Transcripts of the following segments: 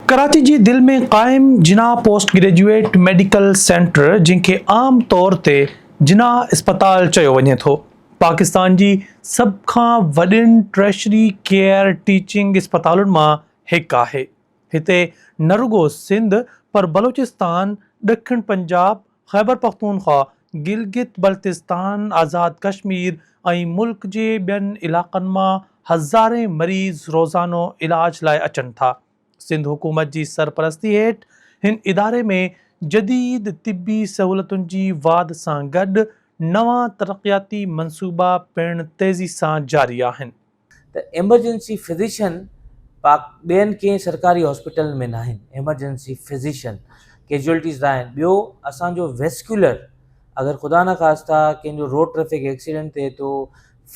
ڪراچي جي دل ۾ قائم Jinnah post graduate medical centre جنهن کي عام طور تي جناح اسپتال چيو وڃي ٿو، پاڪستان جي سڀ کان وڏين ٽريشري ڪيئر ٽيچنگ اسپتالن مان هڪ آهي. هتي نه رڳو سنڌ پر بلوچستان، ڏکڻ پنجاب، خيبرپختونخوا، گلگت بلتستان، آزاد ڪشمير ۽ ملڪ جي ٻين علائقن مان هزارين مريض روزانو علاج لاء اچن ٿا. سنڌ حڪومت جي سرپرستي هيٺ هن اداري ۾ جديد طبي سهولتن جي واڌ سان گڏ نوان ترقياتي منصوبا پڻ تيزي سان جاري آهن. ته ايمرجنسي فزيشن پاڪ ٻين ڪنهن سرڪاري هاسپيٽلن ۾ ناهن ايمرجنسي فزيشن ڪيجوئلٽيز ناهن ٻيو اسان جو ويسڪيولر اگر خدا نخواسته ڪنهن جو روڊ ٽريفڪ ايڪسيڊنٽ ٿئي ٿو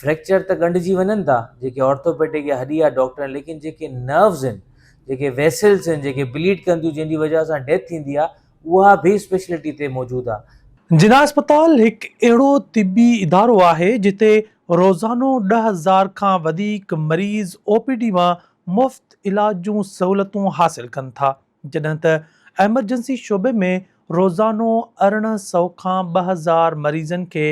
فريڪچر ته ڳنڍجي وڃن ٿا جيڪي آرٿوپيڊڪ يا هڏي جا ڊاڪٽر آهن ليڪن جيڪي نروز آهن جيڪي ويسلز آهن جيڪي بليڊ ڪن ٿيون جنهن جي وجه سان ڊيٿ ٿيندي آهي اها به اسپيشلٽي تي موجود آهي. جناح اسپتال هڪ اهڙو طبي ادارو آهي جتي روزانو 10,000 کان وڌيڪ مريض او پي ڊي مان مفت علاج جون سهولتون حاصل ڪن ٿا جڏهن ته ايمرجنسي شعبي ۾ روزانو 1800 کان 2000 مريضن کي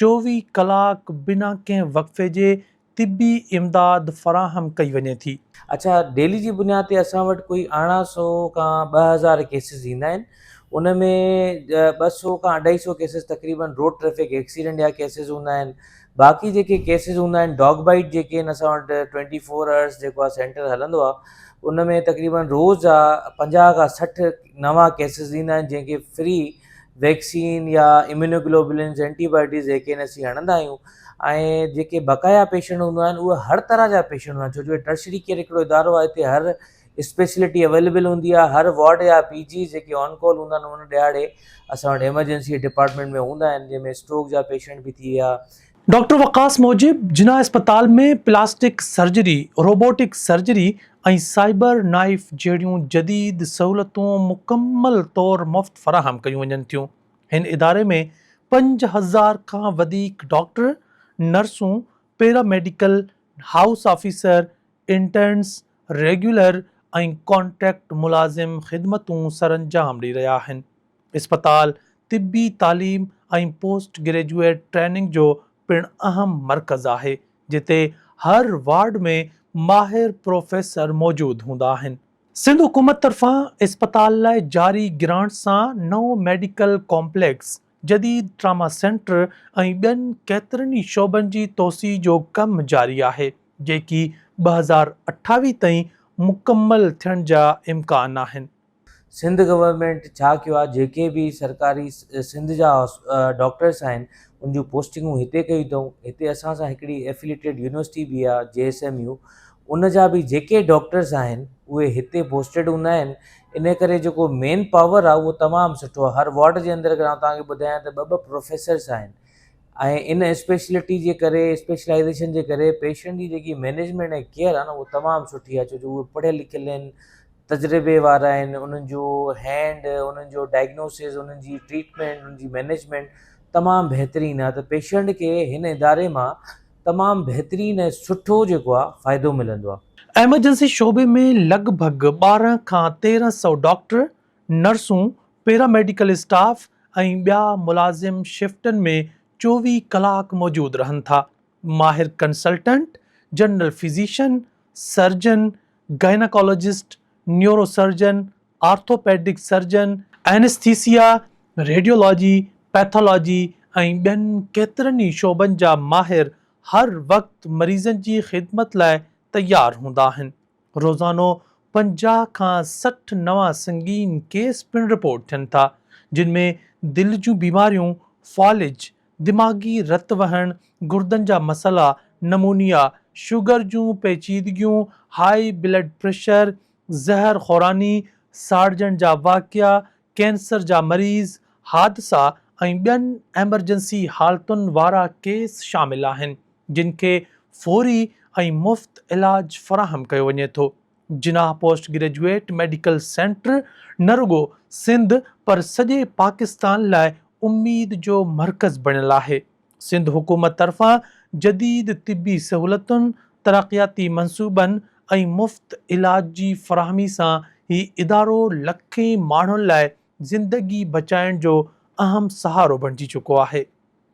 24 ڪلاڪ بنا ڪنهن وقفي جي طبي امداد فراهم ڪئي وڃي ٿي. اڇا ڊيلي جي بنياد تي اسان وٽ ڪوئي 1800 کان 2000 ڪيسز ايندا آهن ان ۾ 200 کان اڍائي سو ڪيسز تقريبن روڊ ٽريفڪ ايڪسيڊنٽ جا ڪيسز هوندا آهن باقي جيڪي ڪيسز هوندا آهن ڊاگ بائيٽ جيڪي آهن اسان وٽ ٽوئنٽي فور آورس جيڪو آهي سينٽر هلندو آهي ان ۾ تقريبن روز جا 50 کان 60 نوان ڪيسز ايندا آهن جنهن کي فري ويڪسين يا اميونوگلوبلنز اينٽي بايوٽيز جيڪي آهن اسين هڻندا آهيون ۽ جيڪي بقايا پيشنٽ هوندا آهن اهي هر طرح جا پيشنٽ هوندا آهن ڇو جو ٽرشري ڪيئر هڪڙو ادارو آهي هتي هر اسپيشلٽي اويليبل هوندي آهي هر وارڊ يا پي جي جيڪي آن ڪال هوندا آهن ان ڏهاڙي اسان وٽ ايمرجنسي ڊپارٽمينٽ ۾ هوندا آهن جنهن ۾ اسٽروڪ جا پيشنٽ به ٿي ويا ڊاڪٽر وقاص موجب جناح اسپتال ۾ plastic surgery, robotic surgery ۽ cyber knife جهڙيون جديد سهولتون مڪمل طور مفت فراهم ڪيون وڃن ٿيون. هن اداري ۾ 5000 کان وڌيڪ doctor, نرسون، para medical, house officer, interns, regular ۽ contract ملازم خدمتون سرانجام ڏئي رهيا آهن. اسپتال طبي تعليم ۽ پوسٽ گريجوئيٽ ٽريننگ جو پڻ اهم مرڪز آهي، جتي هر وارڊ ۾ ماهر پروفيسر موجود هوندا آهن. سنڌ حڪومت طرفان اسپتال لاء جاري گرانٽ سان نئون ميڊيڪل ڪامپليڪس، جديد ٽراما سينٽر ۽ ٻين ڪيترن ئي شعبن جي توسيع جو ڪم جاري آهي، جيڪي 2028 تائين مڪمل ٿيڻ جا امڪان آهن. سنڌ گورنمينٽ ڇا ڪيو آهي جيڪي به سرڪاري سنڌ جا ڊاڪٽرس آهن ان جون پوسٽنگون هتي ڪيون اٿئون هتي اسان سان هڪڙي ايفليٽيڊ يونيورسٽي به آهي جي ايس ايم يو ان جا به جيڪي ڊاڪٽرس آهن اهي هتي پوسٽيڊ هوندا آهن ان ڪري جيڪو مين پاور آهي اهو تمام سٺو آهي هر وارڊ جي اندر اگر آئون توهان کي ٻڌايان ته ٻه ٻه پروفيسرس آهن ۽ ان اسپيشلٽي جي ڪري اسپيشلائزيشن جي ڪري پيشنٽ جي جيڪي مينيجمينٽ ۽ ڪيئر آهي نه اهو تمام سٺي آهي ڇو جو اهي پڙهيل لکيل آهن تجربي وارا آهن انهن جو هينڊ انهن جو ڊائگنوسز انهن جي ٽريٽمينٽ انهن جي مينيجمينٽ تمام بهترين آهي ته پيشنٽ کي هن اداري مان تمام بهترين ۽ سٺو جيڪو آهي فائدو ملندو آهي. ايمرجنسي شعبي ۾ لڳ ڀڳ 12 کان 13 سئو ڊاڪٽر، نرسون، پيرا ميڊيڪل اسٽاف ۽ ٻيا ملازم شفٽن ۾ 24 ڪلاڪ موجود رهن ٿا. ماهر consultant, general physician, surgeon, gynaecologist, neuro surgeon, orthopaedic surgeon, anaesthesia, radiology, pathology ۽ ٻين ڪيترن ئي شعبن جا ماهر هر وقت مريضن جي خدمت لاء تيار هوندا آهن. روزانو 50 کان 60 نوان سنگين ڪيس پڻ رپورٽ ٿين ٿا، جن ۾ دل جون بيماريون، فالج، دماغي رت وهڻ، گردن جا مسئلا، نمونيا، شگر جون پيچيدگيون، هائي بلڊ پريشر، زهر خوراني، ساڙجڻ جا واقعا، ڪينسر جا مريض، حادثا ۽ ٻين ايمرجنسي حالتن وارا ڪيس شامل آهن، جن کي فوري ۽ مفت علاج فراهم ڪيو وڃي ٿو. Jinnah post graduate medical centre نه رڳو سنڌ پر سڄي پاڪستان لاء اميد جو مرڪز بڻيل آهي. سنڌ حڪومت طرفان جديد طبي سهولتن، ترقياتي منصوبن ۽ مفت علاج جي فراهمي سان هي ادارو لکين ماڻهن لاء زندگي بچائڻ جو اهم سهارو بڻجي چڪو آهي.